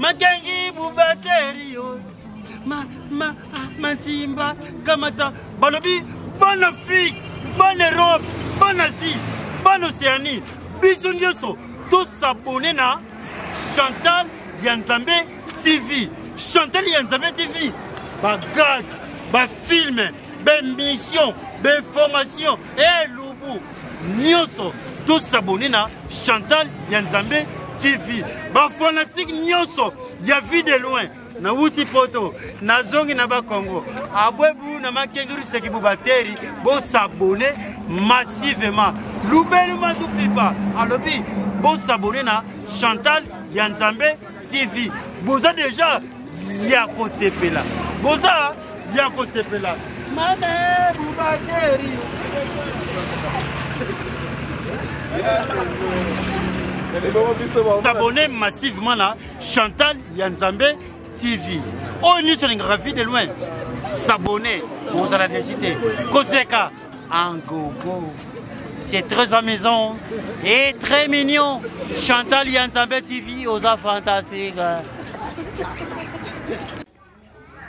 Makengi Boubateri yo. Ma ma Mantimba Kamata balobi bonne Afrique, bonne Europe, bonne Asie, bonne Océanie. Biso nyonso tosabone na Chantal ya Nzambe TV. Chantal ya Nzambe TV. Ba gag, ba film, ba émission, ba information, elubu nyonso tosabone na Chantal ya Nzambe TV. Ba fanatique nyonso ya vie de loin nawuti poto nazongi na bakongo abwebu na makengi ruseki bubateri bosabone massivement lubelu matupipa alobi bosabone na Chantal ya Nzambe TV. Boza deja ya kosepela, boza ya kosepela. Mame Boubateri. S'abonner massivement na Chantal ya Nzambe TV. Oyo nyonso alingaka vie de loin. S'abonner, bozala desi te. Koseka en gogo. C'est très amusant et très mignon. Chantal Yanzambe TV, oza fantastique.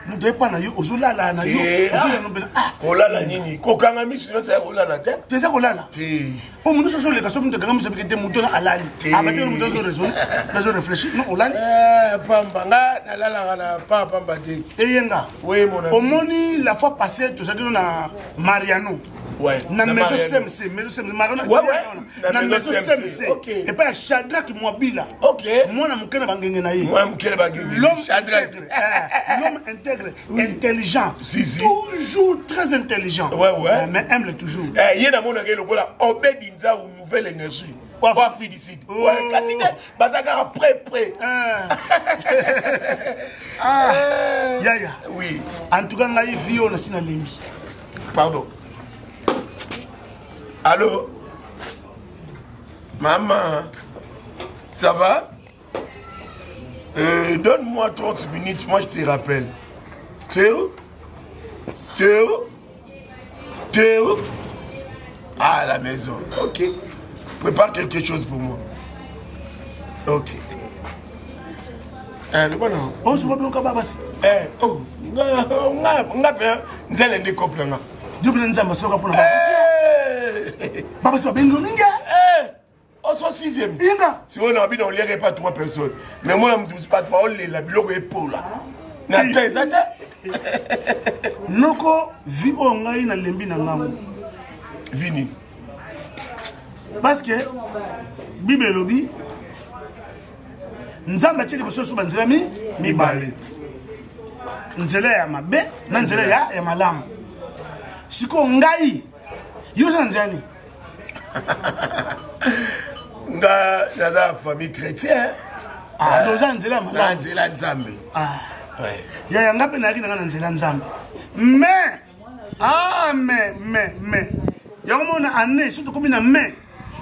Moto epa na yo ozolala na yo eh, ah. Kolala nini? Kokanga miso nyonso ya kolala te. Te, eza kolala. Te. Po moto nyonso ozoleka, soki moto akanga miso apeke te, moto na alali abaki ah, moto azo raisonne, azo réfléchir, non, olali. Eh, pamba nga nalalaka na pa pamba te. Eyenga omoni la fois passée tozalaki no na Mariano. Ouais, na maison CMC, maison CMC, Mariano. Ouais, ouais. Na maison CMC. Okay. Epai ya Shadrach Mwabila. Okay. Mwana moke na bangenge na ye. Mwana moke na bangenge. L'homme Shadrach. intègre, eh, l'homme intègre, oui. Intelligent. Si, si. Toujours très intelligent. Ouais. Mais humble toujours. Eh, ye namonaka ye lokola Obedi Nzau, nouvelle énergie. Ouais. Afrique du Sud. Oh. Ouais, kasi te baza kaka près près. Ah. Ah. Yaya. Oui. En tout cas, ngai vie oyo nasi nalembi. Pardon. Allô? Maman, ça va? Donne-moi 30 minutes, moi je te rappelle. T'es où? T'es où? T'es où? Ah, à la maison. Ok. Prépare quelque chose pour moi. Ok. Eh, le bon, Oh, je vois bien comme babasi. Eh, oh, nga, nga, nga, nga, nzele nde couple nga. Dieu bena nzamba soka pona babasi. Eh! Babasi ba bengo mingi. Eh! Oso sixième. Inga. Sikoyo na bino oliaka epa trois personnes. Mais mwana mutu mosusu bato baolela biloko epola. Na te eza te. Noko vie oyo ngai nalembi na ngango. Vini. Parce que Bible elobi Nzambe atie liboso nyonso banzela mi mibale. Nzela ya mabe na nzela ya, ya malamu. Sikoyo ngai yo oza na nzela nini? Nga naza famille chrétien. Ah, donc oza na nzela ya Na malamu. nzela Nzambe. Ah. Ouais. Yaya nga mpe nayaki na nga na nzela Nzambe. Mais ah mais yango mona année surtout komi na mai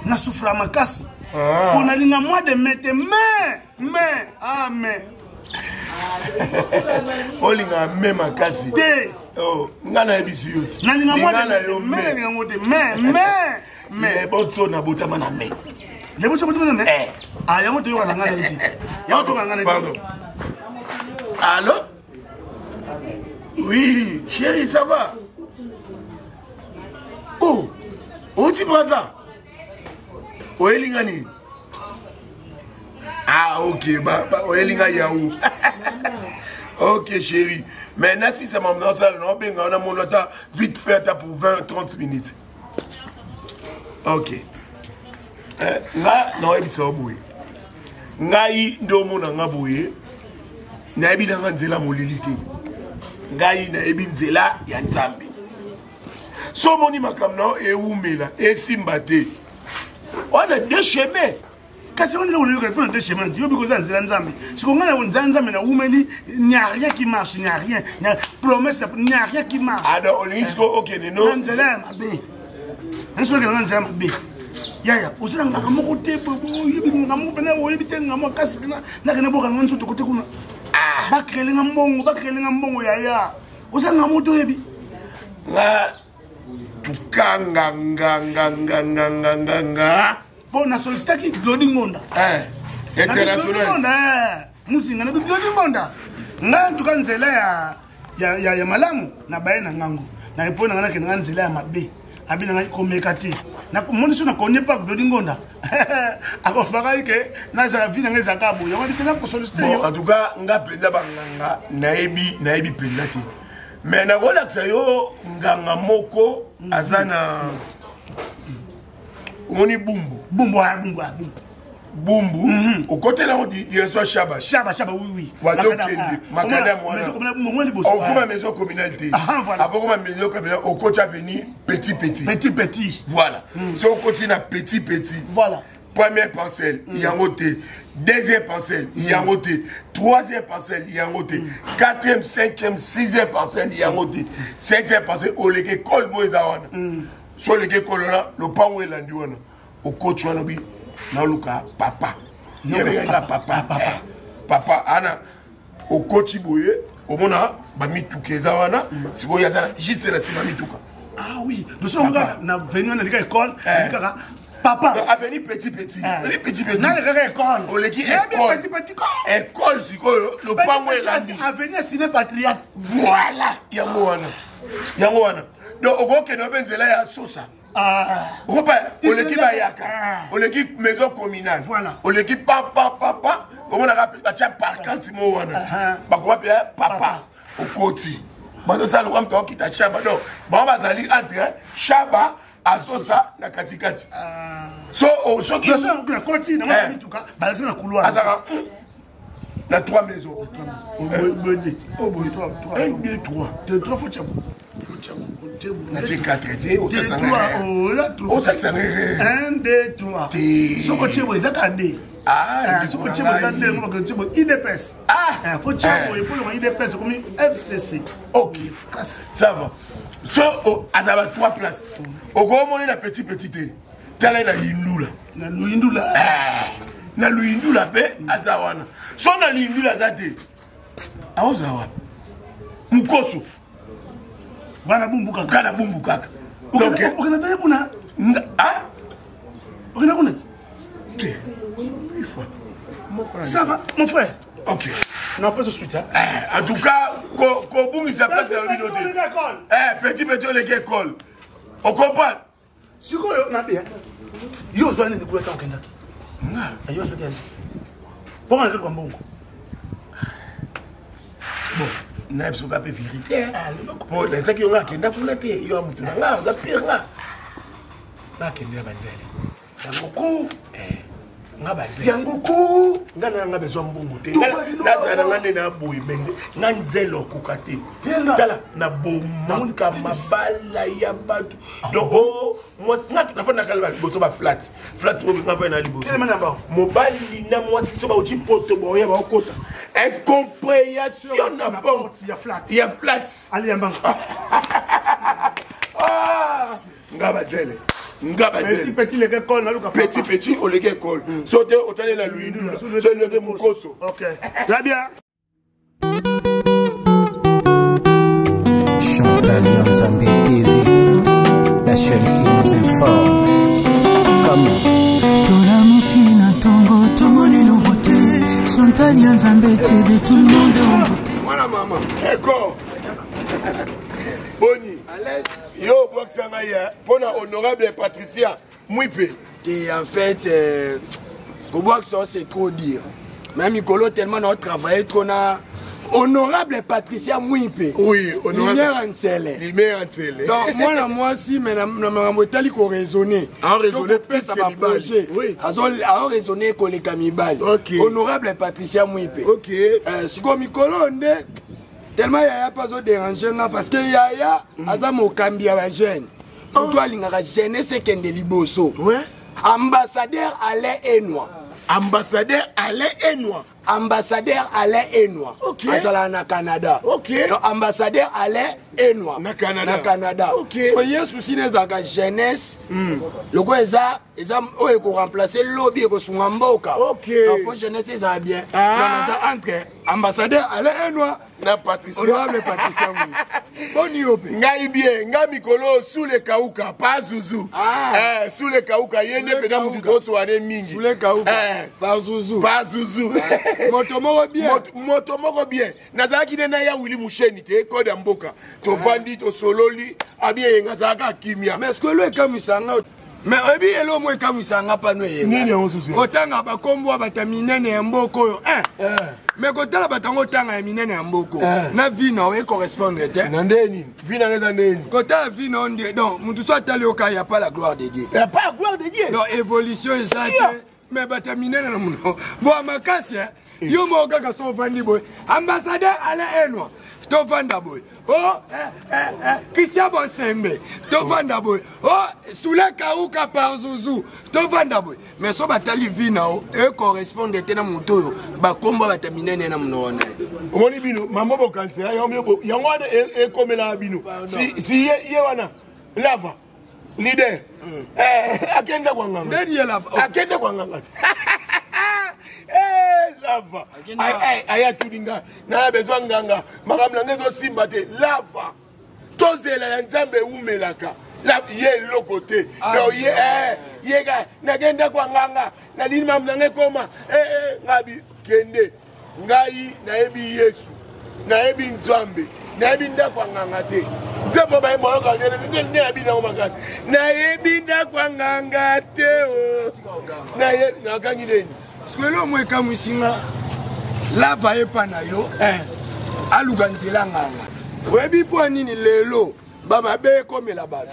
na souffra makasi. Ah. Mpo nalinga mois de mai te, mais ah mais Olinga mai makasi. Te. Oh, nga nayebisi yo ti. Nalinga mois Linga de na mai yo te, mai mai. nalinga yango te, mais Mais bon, so na botama na mai. Lebo so botama na mai? Eh. Ah, yango toyoka na nga na ye te. Yango toyoka na nga na ye te. Pardon. Allô? Oui, chérie, ça va? Oh, outi Brazza? Oyelinga nini? Ah, ok, ba, ba, oyelinga yaou. Ok, chérie. Mais nasi, ça m'a ça, non, benga, on a mon ata, vite fait, ata pour 20, 30 minutes. Ok. Eh, nga, na oyebisa yo boye. Ngai nde omona nga boye, nayebi na nga nzela molili te. Ngai nayebi nzela ya Nzambe. So omoni makambo na yo ewumela, esimba te. Wana deux chemins. Kasi on est là pour deux chemins. Yo biko za nzela Nzambe. Siko nga na nzela Nzambe na wumeli, n'y a rien qui marche, n'y a rien. N'y a promesse, n'y a rien qui marche. Ah non, olingi siko okende no. Na nzela ya mabe. Nso ke na nzela ya mabe. Yaya, ozela ngaka moko te, bo, bo, oyebi ngaka moko pena, oyebi te ngaka moko kasi pena, nakende boka nga nzoto kote kuna. Ah. Ba créer nga mbongo, ba créer nga mbongo yaya. Ozela ngaka moko te oyebi. Nga tukanga nga nga nga nga nga nga nga. Bon, na sollicitaki Glody Ngonda. Eh, international. Glody Ngonda, eh. Muzinga na bibioni mbonda. Ngai en tout cas nzela ya ya ya, ya malamu na baye na ngango. Na epo na ngai na nzela ya mabe. Abi na ngai komeka te. Na moni so na connais pas Glody Ngonda. Akofaka ke nazala vie na ngai ezalaka boye. Yango te na ko solliciter. Bon, en tout cas nga penza ba nganga nayebi nayebi penza te. Mais nakolakisa yo nganga moko aza na omoni bumbu. Bumbu ah bumbu ah bumbu. Bumbu mhm. okotela yango direction ya shaba shaba shaba oui oui wadokende makadam wana okoma maison communale te avokoma maison communale okoti avenue petit petit petit petit voilà mm. so okoti na petit petit voilà première parcelle mm. yango te deuxième parcelle mm. yango te troisième parcelle yango te quatrième cinquième sixième parcelle yango te septième parcelle oleki ekole mo eza wana so oleki ekole wana lopango elandi wana okoti wana obi naluka papa yebekaka papa papa eh, papa ana okoti boye omona bamituka eza wana mm. sikoyo aza juste na nsima mituka ah oui doso nga na venu na lika école eh. kaka papa aveni petit petit eh. petit petit na kaka école oleki école petit petit école sikoyo lopango elandi aveni ciné patriote voilà yango wana yango wana donc okokende obe nzela ya sosa Ah. okopa oleki bayaka ah. oleki maison communale voilà. oleki papapapa omonaka batya parkante mo wana uh-huh. bakoka mpe papa okoti bazosala lokola moto akokita shaba donc bango bazali entre shaba azosa na katikati ah. so oh, soki akoti na eh. mituka balakisi na couloir azalaka hmm, na trois maisons 1 2 3 2 3 faut tchabo natie 4 te osakisa ngai 1 2 3 soki otie boye eza kaka 2 soki otie boye eza 2 ngo otie boye idps fo tie boye mpo longa idps ekomi fcc ok ça va so azala ba 3 place okomoni na petit petit te tala ye na lindula na luyindula na luyindula mpe aza wana so na luyindula aza te aozala wapi mokoso wana bumbu kaka kala bumbu kaka okenda taye kuna okenda kuna te ça va mon frère ok napesa suite eh, en tout cas kobungisa place ya bino te eh, petit petit oleki école ocomprendre sikoyo nabi yo ozwa nini kuna ntango okendaki nga yo ozwaki yango mpo nga nakeluka mbongo bon nayebi soki ape vérité po nayebisaki yo nga akenda kuna te yo ya motu na nga oza pire nga nakende na banzele yango ko eh, nga banzele yango ko nga na nga bezwa mbongo te nazala na nga nde na boye benze nga nzele okoka te tala nabomaka mabala ya bato ah donc oh, mwasi nga nafandaka liboso ba flat flat oyo nga fai na liboso mobali na mwasi so bauti poto boya baokota incompréhension na porte ya flat ah! nga badzele nga badzele petit leke école naluka petit petit oleki école mm. so te otalela luindula so te mokoso ok très bien Chantal Yanzambe TV, la chaîne qui nous informe. Comment tolamuki na ntongo tomoni nouveauté Chantal Yanzambe TV, tout le monde est en beauté. Mwana mama. Eko. Boni. Yo obwakisa ngai mpo na honorable Patricia Mwipe. Te en fait euh, kobwakisa c'est trop dire. Mais mikolo tellement na travailler trop na honorable Patricia Mwipe. Oui, honorable. Lumière Nsele. Lumière Nsele. Donc mwana mwasi mais na makambo etali ko raisonner. A raisonner plus que ba projet. Oui. Azo a raisonner koleka mibali. Okay. Honorable Patricia Mwipe. OK. Euh, siko mikolo nde tellement yaya mpe azo déranger nga parce que yaya mm. aza mokambi ya bajeune moto oh. alingaka jeunesse ekende liboso ouais. ambassadeur alain enoi ambassadeur alain enoi ambassadeur alain enoi okay. azalaka na canada okay. donc ambassadeur alain enoi na canada, na canada. Okay. so ye susi na ezalaka jeunesse mm. lokola eza eza oyo ekoremplace lobi ekosunga mboka okay. donc fo jeunesse ezala bien ah. donc naza entre ambassadeur alain enoi na patricia honorable patricia oui boni yo mpe ngai bien ngai mikolo sule kauka pa zuzu ah. eh, sule kauka ye nde mpenza motu tosowane mingi sule kauka eh. pa zuzu pa zuzu ah. Moto moko bien. Moto moko bien. Nazalaki nde na ya Willy Musheni te, code ya mboka. Tovandi, tosololi, abi eyenga azalaka kimia. Mais ce que lo ekamwisa nga mais oyebi eloko moko ekamwisa nga pano eyenga otanga bakombo ya bato ya minene ya mboka oyo eh. Mais kotala bato yango otanga ya minene ya mboka eh. Na vie na yo ecorrespondre te. Na nde nini vie na nga eza nde nini? Kotala vie na yo nde donc motu so atali yo kaka ya pas la gloire de Dieu, ya pas la gloire de Dieu, donc évolution eza te. Mais bato ya minene na monoko boa makasi eh. Yo moko kaka so ovandi boye, ambassadeur Alain Enwa, tovanda boye, o oh, eh, eh, eh, Christian Bosembe, tovanda boye, o oh, Sule Kauka par Zuzu, tovanda boye, mais so batali vi na yo ecorrespondre te na moto oyo bakombo bato ya minene na monoko na ye. Omoni bino mambo bokanisela yango wana ekomelaka bino si ye wana lava leader mm. eh, akende kwa nganga ndeni ye lava oh. Akende kwa nganga eh, lava aya tuni nga naya besoin nganga, makambo na ngai ezosimba te. Lava tozela ya Nzambe ewumelaka ye eloko te. Ah, donc ye eh, ye ka nakenda kwa nganga, nalingi makambo na ngai ekoma ngabi kende. Ngai nayebi Yesu, nayebi Nzambe, nayebi ndako ya nganga te. Nzembo bayemba oyoka nde nayebi nango makasi. Nayebi ndako ya nganga te o nakangi nini. Sikoyo eloko mo ekamwisi nga, lava epa na yo eh. Aluka nzela nganga. Oyebi mpo ya nini lelo bamabe ekomela bato?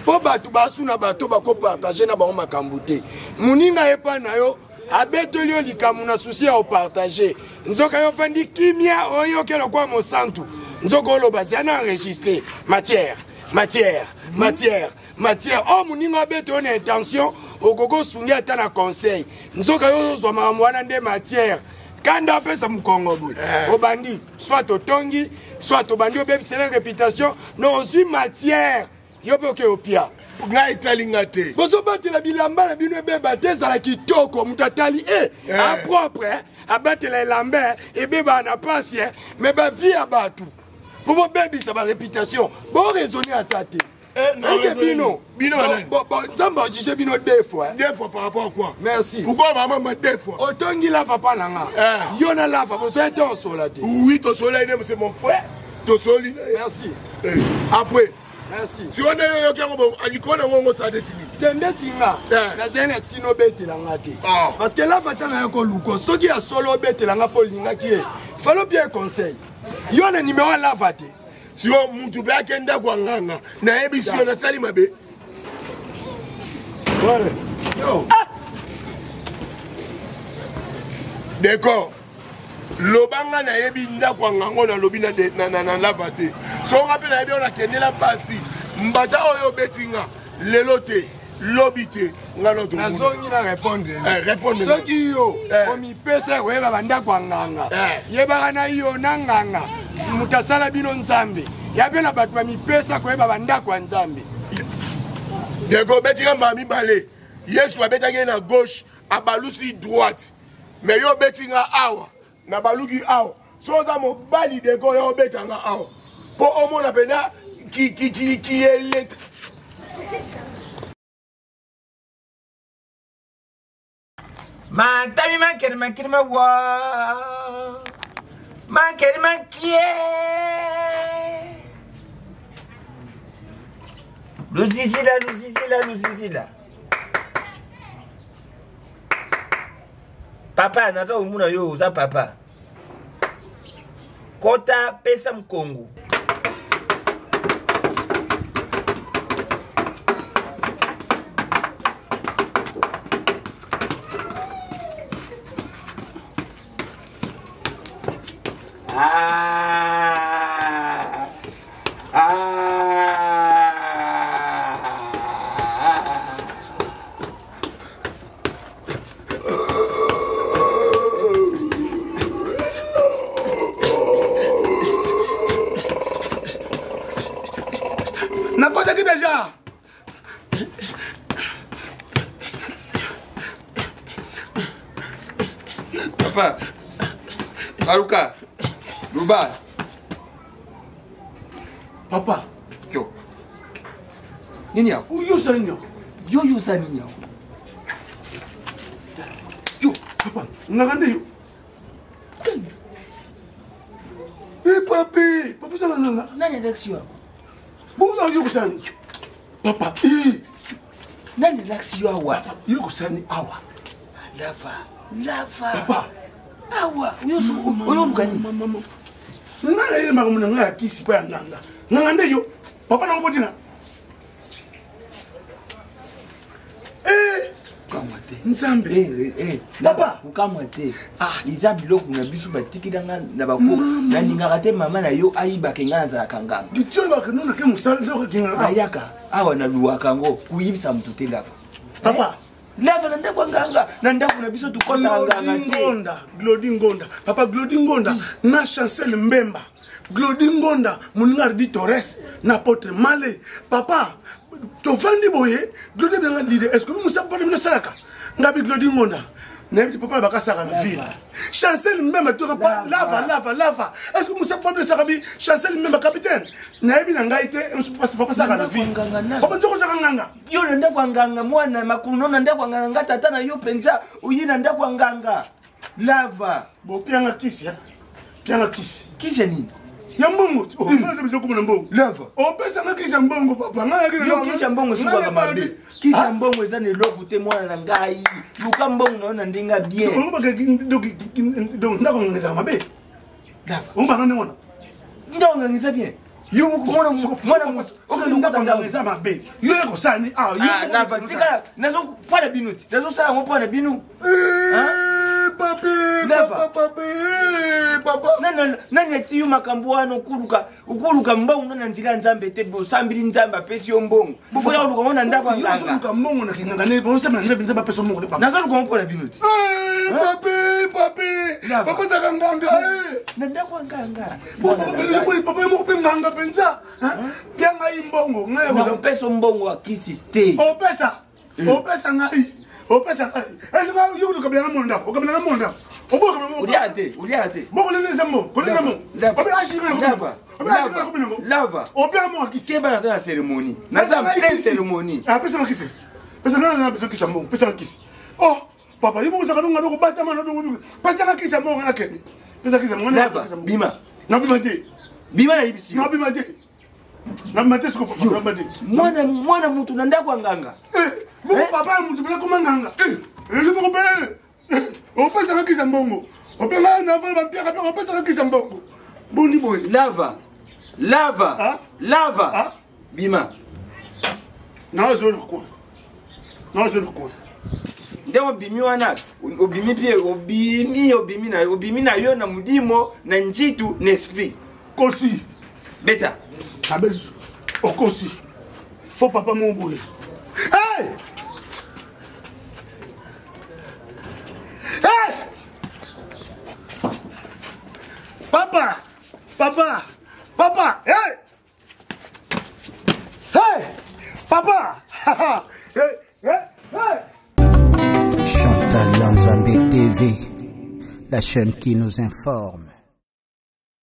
Mpo bato basuna bato bakopartage na bango makambo te. Moninga epa na yo abeteli yo likambo na susi ya opartage, nzoka yo ofandi kimia, oyoki lokola mosantu, nzoka oloba zia na enregistre matière, matière, matière, matière. Oyo moninga abete yo na intention okoki osungi ata na conseil, nzoka yo ozozwa makambo wana nde matière. Kanda apesa mokongo boye eh. Obandi soit otongi, soit obandi obebisela réputation no ozwi matière, yo mpe oke opia. Ngai etali nga te. Bozobatela bilamba na bino ebeba te, ezala kitoko. Moto atali e eh, apropre eh, abatela elamba eh, ebebaka na pasi eh, mais bavie ya bato mpo bobebisa baréputation, boraisonne ata te. Eke bino Nzambe ajuge bino deux fois. Deux fois par rapport à quoi? Merci. Pourquoi mama deux fois? Otongi lava pa na nga, yo na lava bozoya te, osola te. Oui, tosola ine, c'est mon frère, tosoli. Merci. Après. Merci. Sikoyo nde yoyoki yango likolo nango ngo osala neti nini? Te, ndeti nga nazali na ntina obetela nga te, parce que lava ntango ya koluka soki ya solo obetela nga mpo olingaki ye, falo bien conseil yo na nimero ya lava te. Sikoyo mutu mpe ake ndako ya nganga, nayebisi yo nasali mabe. Décor loba nga nayebi ndako ya ngango, nalobi na lava te. So nga mpe nayebi oyo nakendela mpasi mbata oyo obeti nga lelo te, lobi te, nga nazongi na répondre. Soki yo omipesa koyeba bandako ya nganga, yebaka na yo na nganga moto asala bino Nzambe ya mpe na bato bamipesa koyeba bandako ya Nzambe. Ndeko obetika mbala mibale. Yesu abetaki ye na gauche, abalusi droite, mais yo obeti nga awa, nabaluki awa. So oza mobali deko, yo obeta nga awa mpo omona mpenza kieleka. Matami makeri makeri mawa makeri makie luzizila luzizila luzizila. Papa naza komona yo oza papa, kota pesa mokongo. Ah, ah. Nakotaki deja. Papa baluka luba. Papa. Yo nini awa? Yo osala nini awa? Yo yo osala nini awa? Yo papa, nganga nde yo. Papi, papa ozala nganga. Nani alakisi yo awa? Bongo yo kosala nini? Papa, nani alakisi yo awa? Yo kosala nini awa? Lava, lava. Papa. Awa, oyo oluka nini? Ngai naye makambo na ngai ya kisi mpo ya nganga. Nganga nde yo. Papa nango botina. Eh! Kokamwa te. Nzambe. Eh, eh, eh. Papa. Kokamwa te. Ah, eza biloko na biso batikela nga na bako. Nalingaka te mama na yo ayibaka nga nazalaka nganga. Ditio ba kino na ke musala ndoko kinga. Nayaka awa naluwaka yango koyibisa moto te lava. Papa. Lava na ndako ya nganga, na ndako na biso tukotaka nganga te. Ngonda, Glody Ngonda. Papa Glody Ngonda na Chancel Mbemba. Glody Ngonda, moninga Ardi Torres na Apotre Male. Papa, tovandi boye, Glody nanga leader. Est-ce que musa papa bino salaka? Ngabi Glody Ngonda. Nayebi te papa bakasaka na ville. Chancel Mbemba toka pa lava lava lava. Est-ce que musa papa bino salaka bi Chancel Mbemba capitaine? Nayebi na ngai te, papa salaka na ville. Papa nzoko saka nganga. Yo na ndako ya nganga mwana makulu na ndako ya nganga nga tata na yo mpenza oye na ndako ya nganga lava. Bo pianga kisi ya. Pianga kisi. Kisi ya nini? Ya mbongo. Oh, komona mbongo. Lava. Opesanga kisi ya mbongo papa. Ngai yo kisi ya mbongo esukaka mabe. Kisi ya mbongo eza na eloko te mwana na ngai. Luka mbongo na yo na ndenge ya bien. Donc ndako nganga ezaka mabe. Lava. Obanga ndenge wana. Ndako nganga eza bien. Yo mwana mwana okende okota ndako eza mabe. Yo ya kosala ni ah yo. Lava tika nazo mpo na bino te. Nazosala yango mpo na bino. Papi, papa, papi, papa. Nani ati yo makambo wana okuluka okuluka mbongo na nzela ya Nzambe te, bosambeli Nzambe apesi yo mbongo. Bofoya koluka ngo na ndako ya nganga. Ozoluka mbongo na kinganga ne bosambela Nzambe, Nzambe apesi yo mbongo te papa. Nazoluka ngo mpo na bino te. Papi, papi. Papa ozalaka nganga. Na ndako ya nganga. Papa yo moko mpe nganga mpenza. Pia ngai mbongo, ngai nakopesa mbongo ya kisi te. Opesa. Opesa ngai. Opesa ngai. Ese yo okabela na monda, okabela na monda. Oboka na monda. Olia te, olia te. Boko lele zambo, kolele zambo. Obe ashira na Lava. Obe ashira na kubinango. Lava. Obe mo akisi. Keba na za cérémonie. Na za pleine cérémonie. Ah, pesa makisi. Pesa na na pesa kisa mbongo, pesa makisi. Oh, papa, yo moko nonga noko batama na noko. Pesa makisi mbongo na kende. Pesa kisa mbongo. Lava, bima. Na bima te. Bima na yibisi. Na bima te. Na bima te siko papa, na bima te. Mwana mwana mutu na ndako ya nganga. Eh, moko papa ya mutu pela koma nganga. Eh, yo moko pe. Opesaka kisa mbongo. Openga na vala bampiaka pe opesaka kisa mbongo. Boni boye. Lava. Lava. Lava. Bima. Nazo na kwa. Nazo na kwa. Ndenge obimi wana, obimi mpe obimi, obimi na yo, obimi na yo na molimo, na njitu, na esprit. Kosi. Beta. Abezu. Okosi. Faux papa mon boye. Hey! Hey! Papa! Papa! Papa! Hey! Hey! Papa! Hey! Hey! Hey! Chantal Nzambe TV, la chaîne qui nous informe.